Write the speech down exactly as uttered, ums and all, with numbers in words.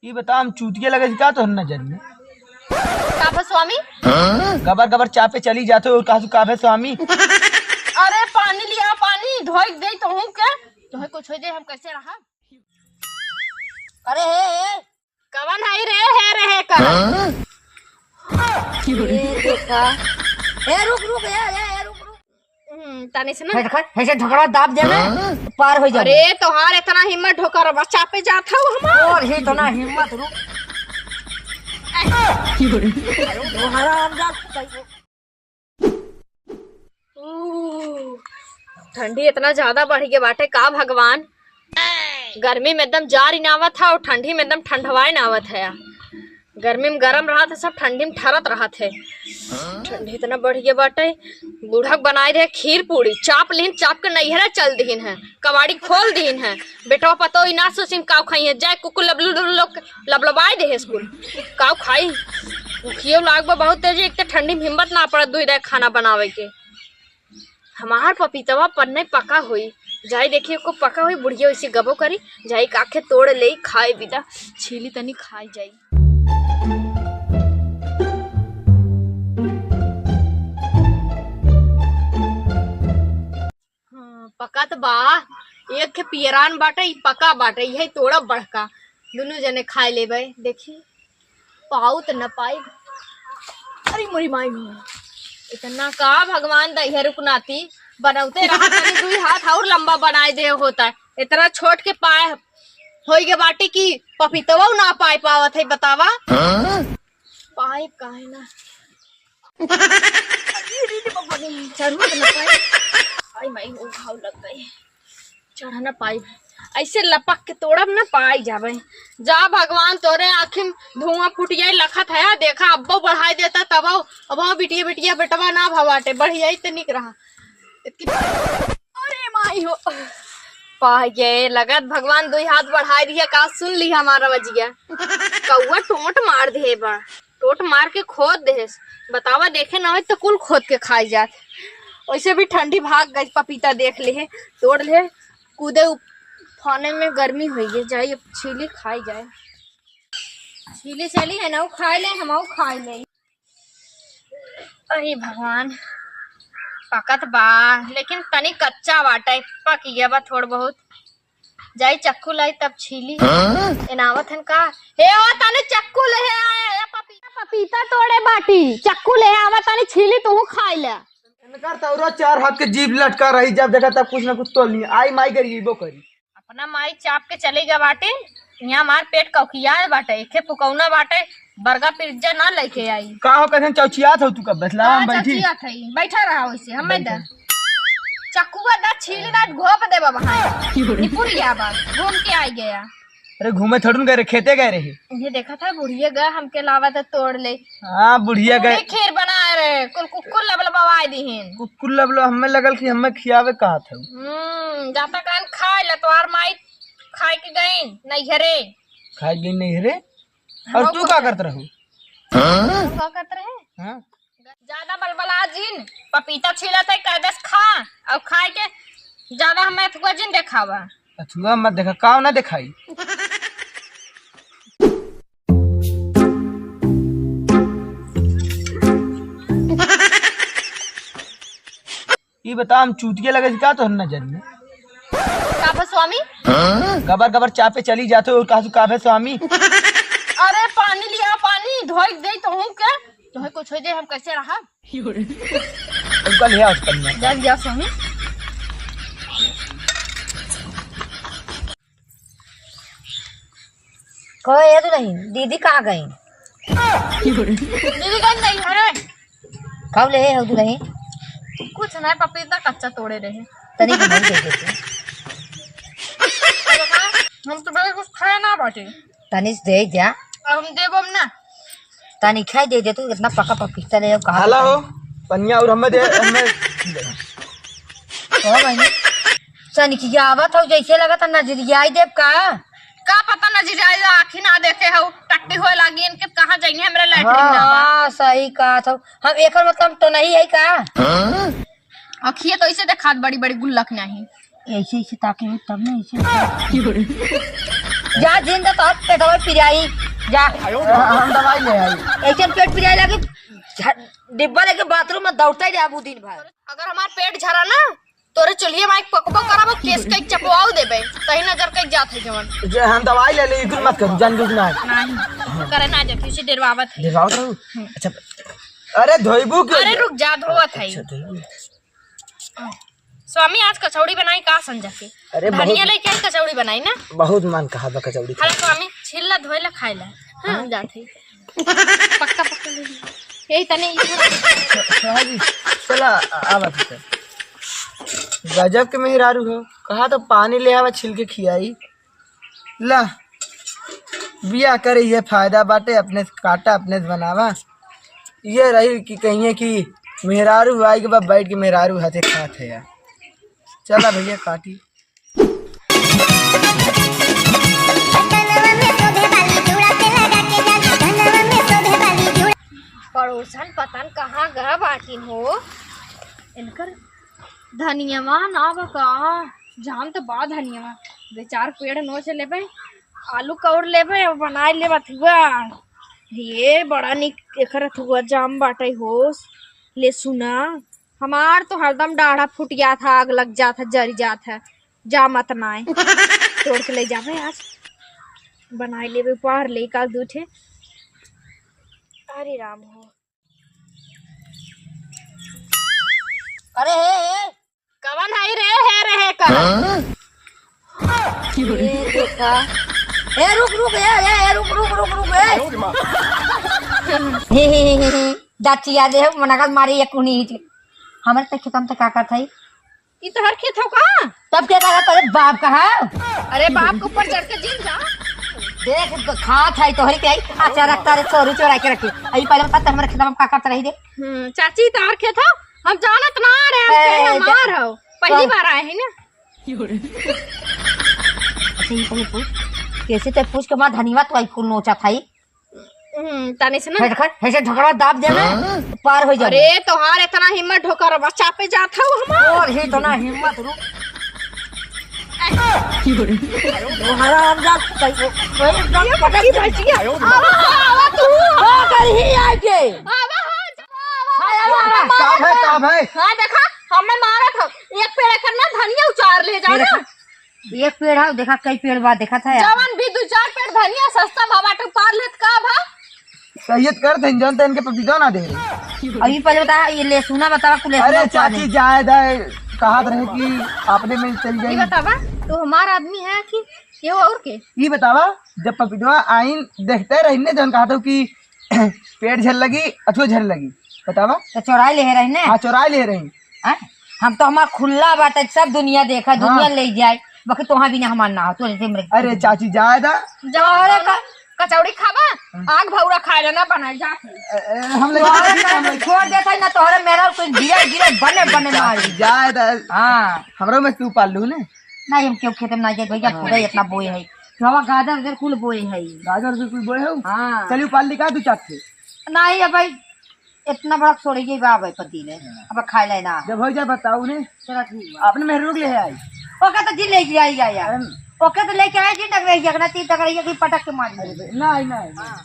ई बता, हम चूतिया लगे का तोहर नजर में? का भा स्वामी? गबर गबर चापे चली जात हो और कहा तू का भा स्वामी? अरे पानी लिया, पानी धोई दे तो हूँ के? तोहे कुछ हो जाए, हम कैसे रहा? अरे हे, हे। कवन है रे, हे रे, हे कर? ये देखा। हे रुक, रुक, हे, हे, हे रुक, रुक। हम्म, तनी से ना। खट, खट, ऐसे ढकड़ा दाब देना, पार हो जाओ। अरे तोहार इतना हिम्मत, ढोकर बस चापे जात हूँ हम। और ही इतना हिम्मत, रुक। हरामजादा। ऊ, ठंडी इतना ज्यादा बढ़ गया बाटे का भगवान। गर्मी में एकदम जार ही ना आवत है और ठंडी में एकदम ठंडवाए ना आवत है। गर्मी में गरम रहत है, सब ठंडी में ठरत रहत है। ठंडी इतना बढ़ गया बाटे, बूढ़ा के बनाए रहे खीर पूड़ी, चाप लिहिन, चाप के नैहरा चल दिहिन है, कबाड़ी खोल दिहिन है। बेटवा पतो ही ना सोचिन काव खाई है, जाए कुकुर लबलू लोग लबलबाए दे है स्कूल। काव खाई, भूखियो लागबा बहुत तेज, एक तो ठंडी में हिम्मत ना पड़त दुई दाई खाना बनावे के। हमार पपीतवा पन्ने पका होई, जाई देखी को पका होई, बुढ़िया वैसे गबो करी, जाई काखे तोड़ ले खाए बिदा, छीली तनी खाई जाई। हाँ, पका त बा, एक खे पियरान बाटे, ई पका बाटे, इहे तोड़ब बड़का, दुनू जने खाए लेबे। देखी, पाऊ त न पाई। अरे मोरी माई, इतना का भगवान दहिया रुकनाती, बनौते रहा तनी दुई हाथ और लंबा बनाए दे होता, इतना छोट के पाए होई गे बाटे कि पपीतवा ना पाए पावत है, बतावा। पाइप काहे ना? अरे रे बाबा रे, चढ़ू ना पाइप। आई माई, ओ घाव लग गए, चढ़ा ना पाइप। ऐसे लपक के तोड़ब ना पाई जाबे। जा भगवान, तोरे आँखी में धुआं फुटिया लखत है, देखा अब्बो बढ़ाई देता तब अब्बो बिटिया बिटिया बेटवा ना भवाटे, बढ़िया ही ते निक रहा। इतनी, अरे माई हो, पा गए, लगत भगवान दुई हाथ बढ़ाई दिया का, सुन ली हमारा बजिया। कौआ टोंट मार दे बा, टोंट मार के खोद देस। बतावा, देखे ना होई तो कुल खोद के खाई जात। वैसे भी ठंडी भाग गई, पपीता देख ले, तोड़ ले, कूदे उप-, फाने में गर्मी होई है, जाई अब छीली खाई जाए। छीली चली है ना, उ खाई ले, हम खाई ले। अरे भगवान, पकत बा, लेकिन तनी कच्चा बाटे, पक गया बा थोड़ बहुत। जाई चक्कू लाई तब छीली। हाँ? एनावत हन का? हे हो, तनी चक्कू ले आए, हे पपीता, पपीता तोड़े बाटी, चक्कू ले आवा, तनी छीली तू खाई ले। इनकर तौरो चार हाथ के जीभ लटका रही, जब देखा तब कुछ ना कुछ तोल ली। आई माई करी, वो करी। अपना माई चाप के चले गए बाटे, यहाँ हमार पेट कौखियाए बाटे, एके फुकौना बाटे, बर्गर पिज्जा ना लेके आई। का हो, कैसन चौचियात हो तू? कब बतला, हम बैठी। चौचियात है, बैठा रहा वैसे, हम बैठा। चक्कुआ दा छील दा घोप दे बाबा, हाँ। निपुर गया बा, घूम के आ गया। अरे घूमे थोड़न गए रहे, खेते गए रहे। ये देखा था बुढ़िया गए, हमके लावा था तोड़ ले। हाँ, बुढ़िया गए। पूरी खीर बनाए रहे, कुल कुकुर लबलबाए दीहिन। कुकुर लबलब हमें लगल कि हमें खियावे कहा था। हम्म, जाता कान खाए ले, तोहार माई खाए के गई नैहरे। खाए गई नैहरे? और हम तू का करत रहू? हम का करत रहे? हाँ? ज्यादा बलबला जिन, पपीता छीलत है, कह देस खा, और खाए के ज्यादा हमें अथुआ जिन देखावा। अथुआ मत देखा, काव ना देखाई। ई बता, हम चूतिया लगे का तोहर नजर में? का भा स्वामी? गबर गबर चापे चली जात हो और कहा तू का भा स्वामी? अरे पानी लिया, पानी धोई दे तो हूँ के? तोहे कुछ हो जाए, हम कैसे रहा? अब कल है आज पन्ना। जा लिया स्वामी। कहो ये तो नहीं, दीदी कहाँ गई? दीदी गई नहीं, अरे। खाओ ले, हो तू नहीं। कुछ नहीं, पपीता कच्चा तोड़े रहे। तनी के नहीं दे देते। हम तो बड़े कुछ खाए ना बाटे। तनी से दे जा। अब हम देबो हम ना। तनी खाई दे दे, तू इतना पका पपीता ले, कहाँ हाला हो? पनिया और हमें दे, हमें। ओ बहिनी, सनिकिया आवत हौ, जैसे लगत है नजरियाई देब का? का पता नजरियाई, आँखी ना देखे हौ, टट्टी होए लागी, इनके कहाँ जाइए, हमरे लैट्रिन ना बा। हाँ, सही कहत हौ। हम एकर मतलब तो नहीं है का? अखिए तो ऐसे देखात बड़ी बड़ी गुल्लक नहीं। ऐसे ऐसे ताके हो तब ना ऐसे। जा जिंदा तो पेटवा पिराई। जा। हम दवाई ले आई। ऐसे पेट पिराई लगे, झ-, डिब्बा लेके बाथरूम में दौड़ता ही रहबू दिन भर। अगर हमार पेट झरा ना, तोरे चूल्हे में पकबो करबो, केस के चपवाओ देबे। तही नजर के जात है जवन। जे हम दवाई ले ले, इकुल मत करू, जान बुझ ना। नहीं, करे ना जाती, उसे डरवावत है। डरवावत रहू? हम्म। अच्छा, अरे धोइबू के? अरे रुक जा, धोवत है। अच्छा, धोइबू। स्वामी आज कचौड़ी बनाई का संझा के? अरे धनिया बहुत लेके आई, कचौड़ी बनाई ना। बहुत मन कहा बा कचौड़ी खाए। अरे स्वामी छील ला, धोए ला, खाए ला। हाँ, हाँ। जात है। पक्का पक्का ले ली। यही तनी स्वामी जी, चला आ-, आवत है। गजब के मेहरारू हो, कहा तो पानी ले आवा, छील के खियाई। ला, बिया करे ये फायदा बाटे, अपने से काटा, अपने से बनावा। ये रही कि कहिए कि मेहरारू आई के बाद बैठ के मेहरारू हाथे खात है यार। चला भैया काटी। पड़ोसन पतन कहाँ गए बाटिन हो? इनकर धनियवा ना बा का? जाम तो बा धनियवा। दो चार पेड़ नोच लेबे, आलू कौर लेबे, बनाए लेबे थुआ। ये बड़ा निक एकर थुआ जाम बाटे हो। ले सुना, हमार तो हरदम डाढ़ा फुट जात है, आग लग जात है, जरी जात है। जा मत नाय। तोड़ के ले जाबे आज। बनाए लेबे पार ले काल दू ठे। हरे राम हो। अरे हे, हे। कवन है रे, हे रे, हे कर? हाँ? ये देखा। ए, रुक, रुक, ए, ए, ए, रुक, रुक, रुक, रुक, ए। हे, हे, हे, हे, हे। दाचिया दे, मना कर मारे ये कुनी ही। हमरे ते खेतम ते का करत है? ई तोहर खेत हो का? तब के कहा तोरे बाप का है? अरे बाप के ऊपर चढ़ के जिन जा। देख, खात है तोहरी के आई, अच्छा रखता रे, चोरी चोरा के रखी। आई पहले बता, ते हमरे खेतवा में का करत रही रे? हम्म, चाची, तोहर खेत हो? हम जानत ना रहे, हम ए, कहे हमार हो। पहली बार आए हैं ना। अच्छा, ये पहले पूछ, कैसे ते पूछ के मार धनीवा तो आई फूल नोचा था ई? हम्म, तनी से ना। खट, खट, ऐसे ढकड़ा दाब देना, हाँ? पार हो जाए। अरे, तोहार इतना हिम्मत ढोकर बच्चा पे जात हो हमार। और ही तो ना हिम्मत रुक। हराम जात, कोई, कोई ये पटक बच्ची दे। बच्ची है। आवा, आवा तू। का करी ही आके? आवा, आवा, आवा। हाँ, आवा, आवा। का भाई, का भाई? हाँ, देखा, हमें मारत हो। एक पेड़ एकर ना धनिया उचार ले जा ना। एक पेड़ है, देखा कई पेड़ बा, देखा था यार। जवन भी दू चार पेड़ धनिया सस्ता भाव बाटे, उपार लेत का भा? सहियत कर धन जन तन के पपीता ना दे। अभी पहले बता, ये लहसुना बतावा, कुल अरे लहसुना उपार चाची, ले। जाए दाए, कहात रहे कि आपने में चल ये जाई। बतावा, तू हमार आदमी है कि केहू और के? ये बतावा, जब पपीतवा आइन देखते रही ने, जौन कहा था कि पेट झर लगी, अथवा झर लगी, बतावा। तो चोराई ले रही ने? हाँ, चोराई ले रही। हैं? हम तो हमार खुला बाटे, सब दुनिया देखा, हाँ। दुनिया ले जाए, बाकी तोहार बिना हमार ना हो, तू ऐसे मर अरे चाची, जाए दा। जाओ रे, क-, कचौड़ी खाबा, हाँ। आग भौरा खाए ला ना बनाए, जा। ए, ए, हम ले तोहरे जाए, हम ले छोड़ देता है ना, तोहरे मेरा कोई गिरे, गिरे, बने, बने मारी। चाची, जाए दा। हाँ। हमरो में तू पाल लू ने। नहीं, हम क्यों खेते में ना जाए भैया, हाँ। खुदा इतना बोए है। तो हमारा गाजर उधर कुल बोए है। गाजर भी कुल बोए हो? हाँ। चलिए, पाल निकाल दू चार ठे। नहीं, अब भाई, इतना बड़ा छोड़ गई बा भाई पति ने। हाँ। अब खाए लाए ना। जब हो जाए बताओ ने। चलो ठीक बा। आपने मेहरुक ले आई। ओके तो जी ले जाए, जाए यार। अरे ओके तो लेके आए जी, टकराई जगना, तीन टकराई की पटक के मार दी। अरे नहीं, नहीं, नहीं। हाँ।